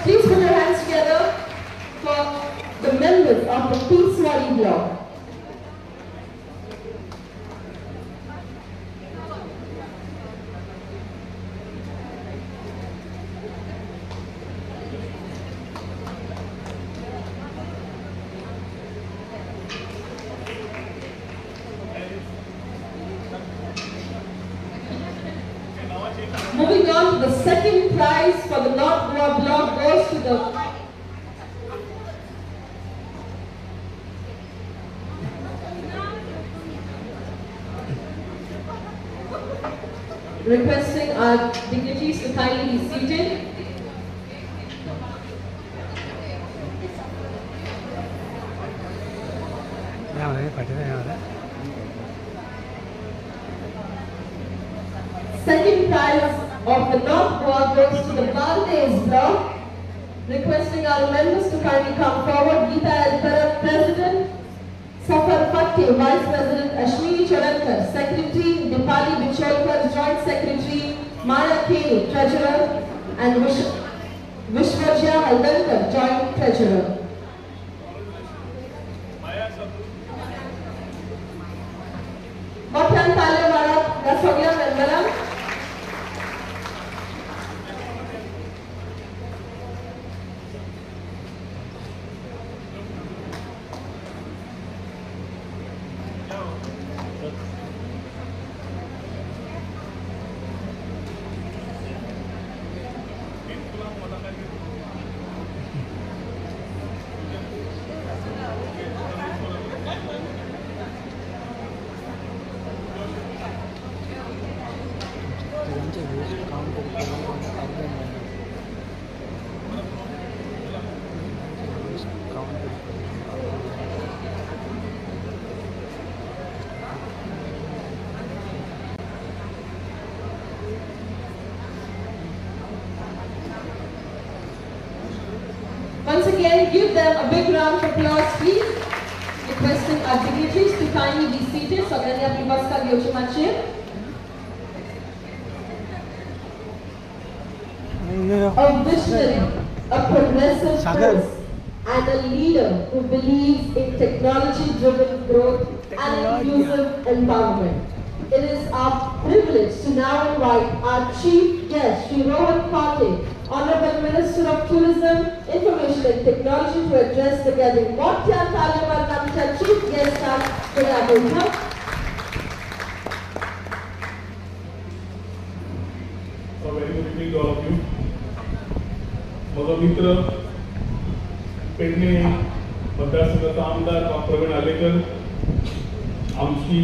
Please put your hands together for the members of the Tiswadi block. Moving on to the second prize for the North Goa block goes to the requesting our dignitaries to kindly be seated. Second prize of the North Goa goes to the Bardez block. Requesting our members to kindly come forward. Geeta L. Parab, President, Safar Fatte, Vice President, Ashwini Chodankar, Secretary, Dipali Bicholkar, Joint Secretary, Maya Keni, Treasurer, and Vishwajya Haldankar, Joint Treasurer. मोठ्यान ताले मारात ह्या सगळ्या मेंबरांक. Once again, give them a big round of applause, please. Requesting our dignitaries to kindly be seated. सगळ्यांनी आपली बसका घेवची मातशी. A visionary, a progressive force, and a leader who believes in technology-driven growth and inclusive empowerment. It is our privilege to now invite our chief guest, Shri Rohan Khaunte, Honorable Minister of Tourism, Information and Technology, to address the gathering. मोठ्या ताले मारून आमच्या chief guest फुडें आपयता. A very good evening to all of you. म्हजो मित्र पेडणे मतदारसंघाचो आमदार प्रवीण आर्लेकर, आमची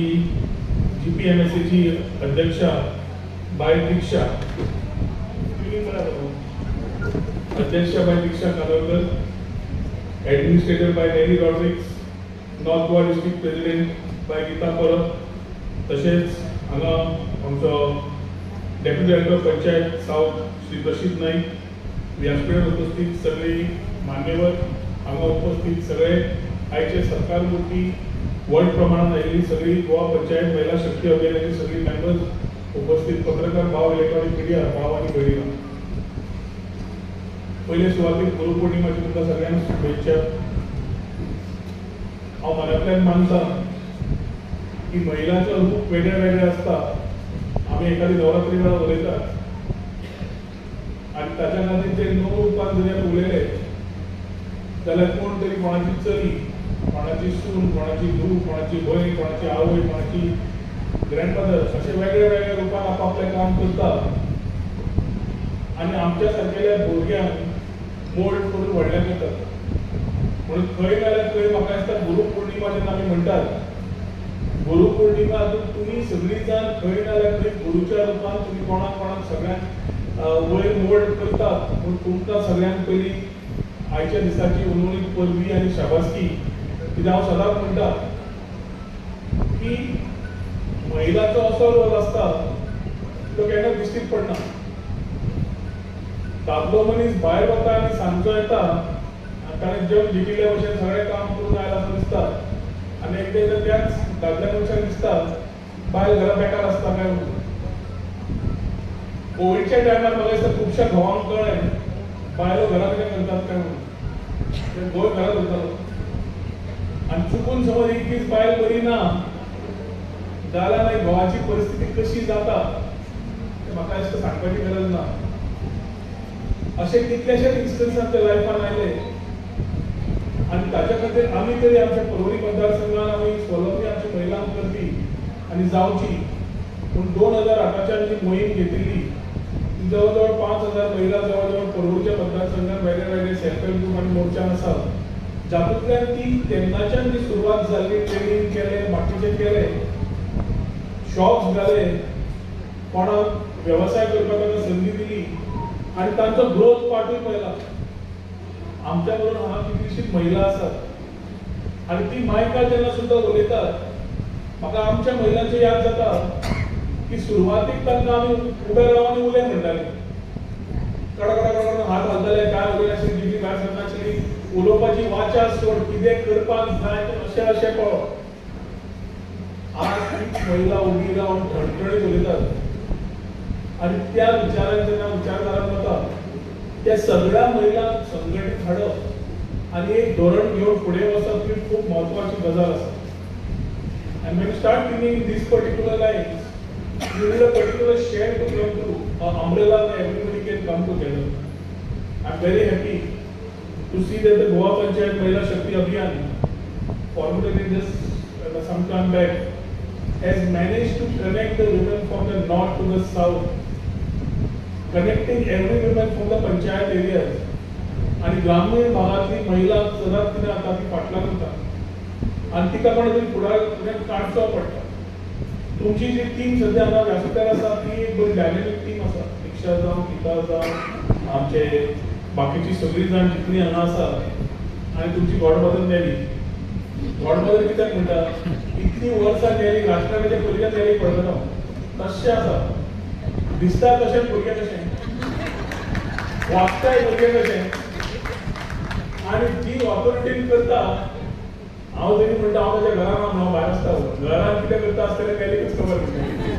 GPMSAची अध्यक्षा बाय दीक्षा, अध्यक्षा bye Diksha Kalolkar, administrator bye Nelly Rodrigues, North Goa district president bye Gita Parab, तशेंच हांगा आमचो deputy director panchayat south Shri Prashit Naik, व्यासपीठार उपस्थित सगळे मान्यवर, हांगा उपस्थित सगळे आयचे सरकार मूर्ती व्हड प्रमाणात आयिल्ली सगळी गोवा पंचायत महिला शक्ती अभियानाची सगळी मेंबर्स उपस्थित, पत्रकार भाव, इलेक्ट्रॉनिक मिडिया भाव आनी भयणीं. पयले सुवातेर गुरुपौर्णिमाची तुमकां सगळ्यांक शुभेच्छा. हांव मनांतल्यान मानता की महिलांचो रूप वेगळे वेगळे आसता. आमी एखादी नवरात्री वेळार उलयतात आनी ताच्या खातीर जे नव रुपान जरी आमी उलयले जाल्यार कोण तरी कोणाची चली, कोणाची सून, कोणाची धूव, कोणाची भयण, कोणाची आवय, कोणाची ग्रँडमदर, अशे वेगळे वेगळे रुपान आपआपलें काम करता आनी आमच्या सारकेल्या भुरग्यांक मोल्ड करून व्हडलें करतात. म्हणून खंय नाल्यार खंय म्हाका दिसता गुरुपौर्णिमा जेन्ना आमी म्हणटात, गुरुपौर्णिमा तुमी सगळीं जाण खंय नाल्यार खंय गुरुच्या रुपान तुमी कोणाक कोणाक सगळ्यांक वयर मोल्ड करतात. पूण तुमकां सगळ्यांक पयलीं आयच्या दिसाची उलोवणी परबी आनी शाबासकी. कित्याक हांव सदांच म्हणटा की महिलाचो असो रोल आसता तो केन्ना दिश्टीक पडना. दादलो मनीस भायर वता आनी सांजचो येता आनी ताणें जग जिखिल्ल्या भशेन सगळें काम करून आयला असो दिसता आनी एकदां एकदां त्याच दादल्या मनशाक दिसता बायल घरा बेकार आसता काय म्हणून. कोविडच्या टायमार म्हाका दिसता खुबश्या घोवांक कळ्ळें बायलो घरा कितें करतात काय म्हणून, ते गोंय घरात उरतालो. आनी चुकून समज एक दीस बायल बरी ना जाल्यार मागीर घोवाची परिस्थिती कशी जाता तें म्हाका दिसता सांगपाची गरज ना. अशे कितलेशेच इन्स्टन्स आमच्या लायफान आयले आनी ताच्या खातीर आमी तरी आमच्या पर्वरी मतदारसंघान आमी स्वावलंबी आमची महिलांक करपी आनी जावची पूण 2008च्यान जी मोहीम घेतिल्ली ती जवळ जवळ 5000 महिला जवळ जवळ पर्वरीच्या मतदारसंघात वेगळे वेगळे सेल्फ हेल्प ग्रूप आनी मोर्चान आसात, जातूंतल्यान ती तेन्नाच्यान जी सुरवात जाल्ली, ट्रेनींग केलें, बाकीचें केलें, शॉप्स घाले, कोणाक वेवसाय करपाक तांकां संदी दिली आनी तांचो ग्रोथ पार्टूय पळयला. आमच्या बरोबर हांगा कितलीशीच महिला आसात आनी ती मायकार जेन्ना सुद्दां उलयतात म्हाका आमच्या महिलांची याद जाता की सुरवातीक तांकां आमी उबे रावन उलय म्हणटाले, कडा कडा कडा हात घालताले, काय उलयनाशिल्ली, जिबी भायर सरनाशिल्ली, उलोवपाची वाचा सोड, कितें करपाक जाय तें अशें अशें पळोवप. आज तीच महिला उबी रावन ठणठणीत उलयतात आनी त्या विचारान जेन्ना विचारधारान वता त्या सगळ्या महिलांक संघटीत हाडप आनी एक धोरण घेवन फुडें वचप ही खूब म्हत्वाची गजाल आसा. And when you start thinking in this particular lines, you need a particular share to come to, an umbrella that everybody can come together. I am very happy to see that the Goa Panchayat Mahila Shakti Abhiyan, formulated just some time back, has managed to connect the women from the north to the south, connecting every woman from the panchayat areas. आणि ग्रामीण भागातली महिला सदांच कितें जाता ती फाटल्यान उरता आनी तिका कोण तरी फुडार काडचो पडटा. तुमची जी टीम सद्या हांगा व्यासपीठार आसा ती एक बरी डायनेमीक टीम आसा, दीक्षा जावं, गीता जावं, आमचे बाकीची सगळीं जाण जितली हांगा आसा आनी तुमची गॉडमदर नेली. गॉडमदर कित्याक म्हणटा, इतलीं वर्सां नेली राष्ट्राच्या पयलींच्यान नेली पळयता तशें आसा, दिसता तशें भुरगें कशें वागताय भुरगें कशें आनी जी ऑथॉरिटीन करता. हांव तरी म्हणटा हांव ताच्या घरान हांव भायर आसता, घरान कितें करता आसतलें नेलीकूच खबर न्ही.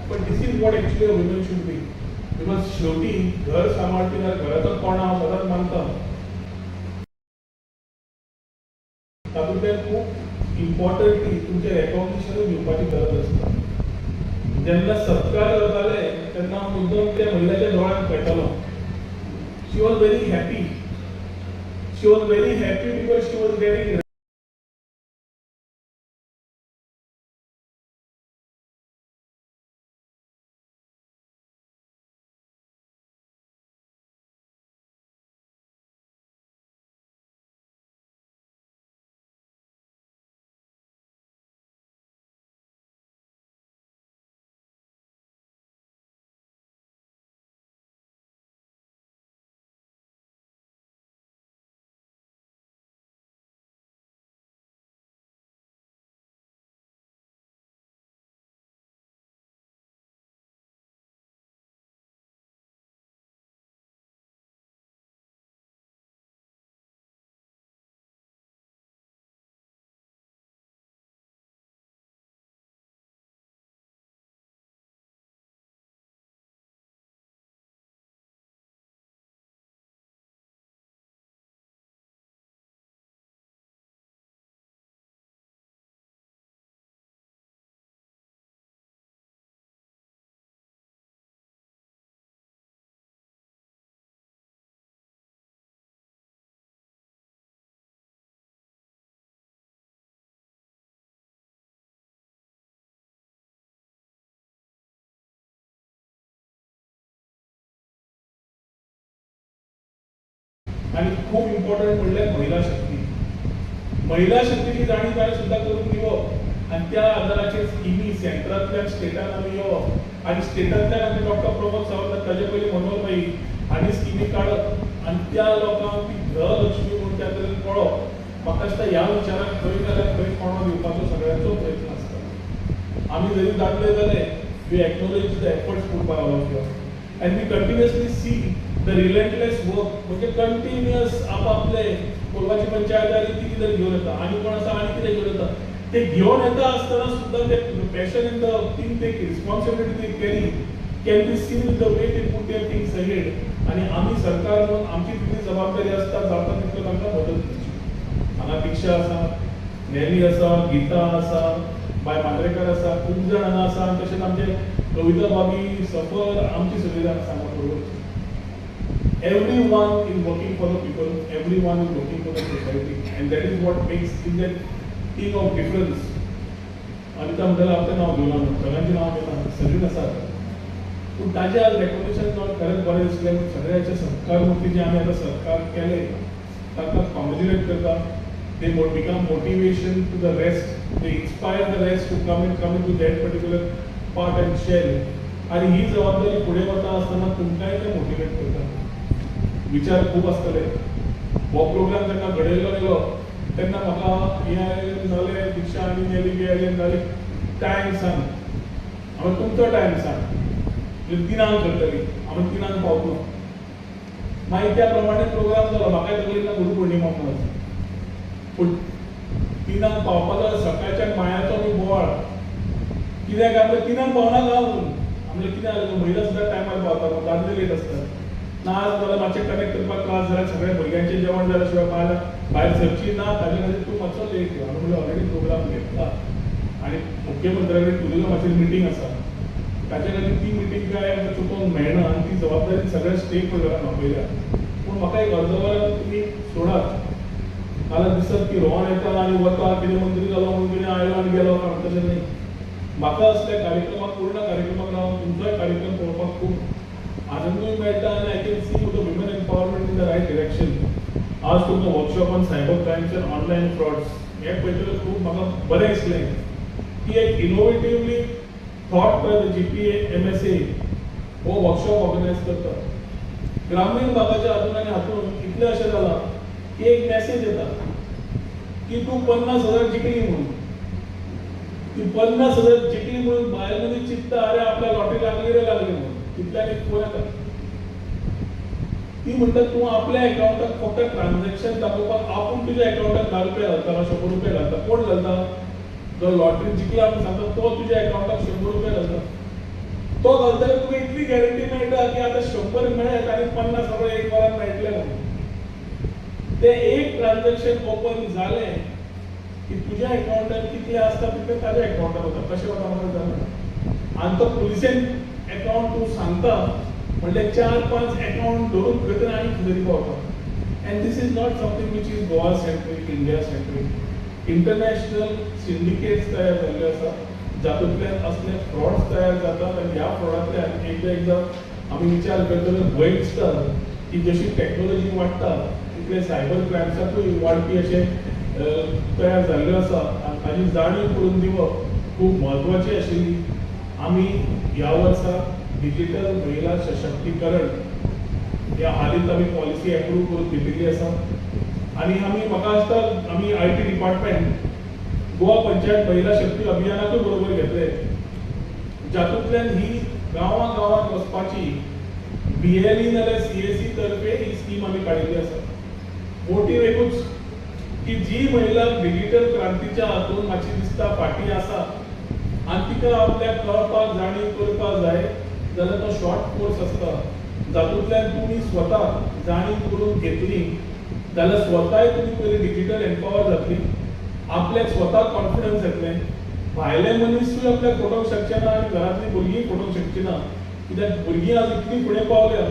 पण this is what actually a woman should be, because शेवटी घर सांबाळपी जाल्यार घराचो कोण हांव सदांच मानता. तातूंतल्यान खूब इम्पॉर्टंटली तुमचें रेकॉग्निशनूय दिवपाची गरज आसता. जेन्ना सत्कार जाताले तेन्ना हांव मुद्दम त्या महिलाच्या दोळ्यांत पळयतालो. She was very happy, she was very happy because she was getting आनी खूब इम्पॉर्टंट म्हणल्यार महिला शक्ती. महिला शक्तीची जाणीव सुद्दां करून दिवप आनी त्या आदाराचेर स्किमी सेंट्रांतल्यान स्टेटान आमी येवप आनी स्टेटांतल्यान आमी डॉक्टर प्रमोद सावंत ताजे पयलीं मनोहर भाई हांणी स्किमी काडप आनी त्या लोकांक ती गृहलक्ष्मी म्हूण त्या तरेन पळोवप. म्हाका दिसता ह्या विचाराक खंय जाल्यार खंय कोणो दिवपाचो सगळ्यांचो प्रयत्न आसता. आमी जरी दादले जाले we acknowledge the efforts put by all of you and we continuously see the relentless work, म्हणजे कंटिन्युअस आपापले कोलवाची पंचायत आली ती कितें घेवन येता आनी कोण आसा आनी कितें घेवन येता, ते घेवन येता आसतना सुद्दां ते passion in the thing, ते responsibility they carry can be seen with the way they put their things ahead. आनी आमी सरकार म्हणून आमची तितली जबाबदारी आसता जाता तितलो तांकां मदत दिवची. हांगा दीक्षा आसा, नेली आसा, गीता आसा, बाय मांद्रेकर आसा, खूब जाण हांगा आसा. आनी तशेंच आमचे कविता भाभी, सफर, आमची सगळीं जाणां आसा हांगा बरोबर. Everyone is working for the people, everyone is working for the society, and that is what makes in that thing of difference. Anita म्हणटालें आपलें नांव घेवना म्हणून, सगळ्यांचें नांव घेवना, सगळीं आसात. पूण ताजें आज रेकग्निशन जावन खरेंच बरें दिसलें. सगळ्याचे सत्कार मूर्ती जे आमी आतां सत्कार केले तांकां कॉंग्रेच्युलेट करता. They become motivation to the rest, they inspire the rest to come and come into that particular part and share. आनी ही जबाबदारी फुडें वता आसतना तुमकांय ते मोटिवेट करता. विचार खूब आसतले. हो प्रोग्राम जेन्ना घडयल्लो गेलो तेन्ना म्हाका हें आयलें जालें, दीक्षा आनी नेली बी आयलें जालें, टायम सांग, हांवें तुमचो टायम सांग, म्हणजे 3 करतली, आमी 3 पावतलो. मागीर त्या प्रमाणे प्रोग्राम जालो. म्हाकाय तकली ना गुरू पौर्णिमा म्हणून, पूण 3 पावपा जाल्यार सकाळच्या मायाचो आमी बोवाळ कित्याक आपल्या 3 पावना गांव म्हणून. आमचें कितें जालें, महिला सुद्दां टायमार पावता, दादले लेट आसतात. ना आज जाल्यार मातशें कनेक्ट करपाक त्रास जाल्यार सगळ्या भुरग्यांचें जेवण जाल्या शिवाय भायर सरची ना, ताजे खातीर तूं मातसो लेट यो. हांवें म्हणलें ऑलरेडी प्रोग्राम घेतला आनी मुख्यमंत्र्या कडेन टुरिजमाचेर मिटींग आसा, ताचे खातीर ती मिटींग काय आमकां चुकोवंक मेळना आनी ती जबाबदारी सगळ्या स्टेक होल्डरांक आपयल्या. पूण म्हाका एक अर्द वरान तुमी सोडात, नाल्यार दिसत की रोहन येता आनी वता, कितें मंत्री जालो म्हणून कितें आयलो आनी गेलो, तशें न्ही. म्हाका असल्या कार्यक्रमाक, पूर्ण कार्यक्रमाक रावन तुमचोय कार्यक्रम पळोवपाक खूब आनंदूय मेळटा आनी I can see the women empowerment in the right direction. आज तुमकां workshop on cyber crimes and online frauds हें पळयतकच खूब म्हाका बरें दिसलें की एक innovatively thought by the GPA MSA हो वर्कशॉप ऑर्गनायज करता. ग्रामीण भागाच्या हातून आनी हातून इतलें अशें जालां की एक मॅसेज येता की तूं 50,000 जिखली म्हणून. ती 50,000 जिखली म्हणून बायल मनीस चिंतता, अरे आपल्या लॉटरी लागली रे लागली म्हणून. तितल्यान एक फोन येता, ती म्हणटा तूं आपल्या एकावंटाक फक्त ट्रान्झॅक्शन दाखोवपाक आपूण तुज्या एकावंटाक 10 रुपया घालता, 100 रुपया घालता. कोण घालता? जो लॉटरी जिखला म्हणून सांगता तो तुज्या एकावंटाक 100 रुपया घालता. तो घालतल्यार तुका इतली गॅरंटी मेळटा की आतां 100 मेळत आनी 50 एक वरान मेळटले म्हणून. ते एक ट्रान्झॅक्शन ओपन जालें की तुज्या एकावंटार कितले आसता तितले ताज्या एकावंटार वता. कशें वता म्हाका जाणा. आनी तो पुलिसेन एकावंट तूं सांगता म्हणल्यार 4-5 एकावंट धरून खंय तरी आनी खंय तरी पावता. And this is not something which is Goa centric, India centric. International syndicates तयार जाल्ले आसा जातूंतल्यान असले फ्रॉड्स तयार जातात. आनी ह्या फ्रॉडांतल्यान एकदां एकदां आमी विचार करतना भंय दिसता की जशी टॅक्नोलॉजी वाडटा तितले सायबर क्रायम्साकूय वाडपी अशें तयार जाल्ल्यो आसा. आनी ताजी जाणीव करून दिवप खूब म्हत्वाची आशिल्ली. आमी ह्या वर्सा डिजिटल महिला सशक्तीकरण ह्या हालींच आमी पॉलिसी एप्रूव करून घेतिल्ली आसा. आनी आमी म्हाका दिसता आमी IT department Goa panchayat महिला शक्ती अभियानाकूय बरोबर घेतले, जातूंतल्यान ही गांवां गांवांत वचपाची BLE नाल्यार CAC तर्फे ही स्कीम आमी काडिल्ली आसा. मोटीव एकूच की जी महिला डिजिटल क्रांतीच्या हातून मातशी दिसता फाटीं आसा आनी तिका आपल्याक कळपाक जाणीव करपाक जाय जाल्यार तो शॉर्ट कोर्स आसता जातूंतल्यान तुमी स्वता जाणीव करून घेतली जाल्यार स्वताय तुमी पयलीं डिजिटल एम्पावर जातली, आपल्याक स्वता कॉन्फिडन्स येतलें. भायले मनीसूय आपल्याक फटोवंक शकचे ना आनी घरांतलीं भुरगींय फटोवंक शकची ना. कित्याक भुरगीं आज इतलीं फुडें पावल्या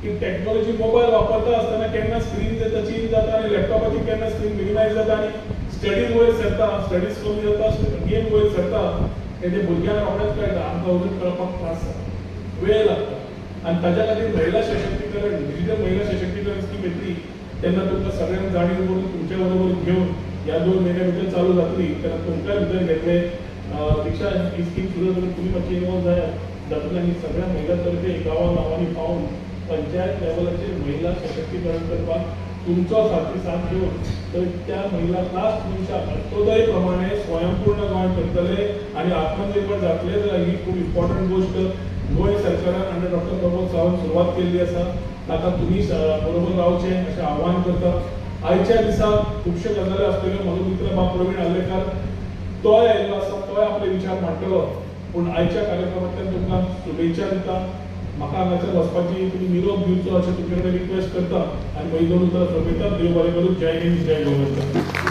की टॅक्नोलॉजी मोबायल वापरता आसतना केन्ना स्क्रीन जाता चेंज जाता आनी लॅपटॉपाची केन्ना स्क्रीन मिनिमायज जाता आनी स्टडीज वयर सरता, स्टडीज कमी जाता, गेम वयर सरता. तें भुरग्यांक रोखडेंच कळटा, आमकां अजून कळपाक त्रास जाता, वेळ लागता. आनी ताज्या खातीर महिला सशक्तीकरण, डिजिटल महिला सशक्तीकरण स्कीम येतली तेन्ना तुमकां सगळ्यांक जाणीव करून तुमच्या बरोबर घेवन ह्या 2 म्हयन्या भितर चालू जातली तेन्ना तुमकांय भितर घेतले. दीक्षा ही स्कीम सुरू जातली, तुमी मातशी इनवॉल्व जायात, जातूंतल्यान ही सगळ्या महिला तर्फे गांवां गांवांनी पावून पंचायत लेवलाचेर महिला सशक्तीकरण करपाक तुमचो साथी साथ घेवन तर त्या महिला लास्ट मनशाक अंत्योदय प्रमाणे स्वयंपूर्ण गोंय करतले आनी आत्मनिर्भर जातले. जाल्यार ही खूब इम्पॉर्टंट गोश्ट गोंय सरकारान अंडर डॉक्टर प्रमोद सावंत सुरवात केल्ली आसा, ताका तुमी बरोबर रावचें अशें आव्हान करता. आयच्या दिसा खुबश्यो गजाली आसतल्यो. म्हजो मित्र बाब प्रवीण आर्लेकार तोय आयिल्लो आसा, तोय आपले विचार मांडटलो. पूण आयच्या कार्यक्रमांतल्यान तुमकां शुभेच्छा दिता. म्हाका हांगासर वचपाची तुमी निरोप दिवचो अशें तुमचे कडेन रिक्वेस्ट करता आनी म्हजी दोन उतरां सोंपयता. देव बरें करूं. जय हिंद, जय गोमंतक.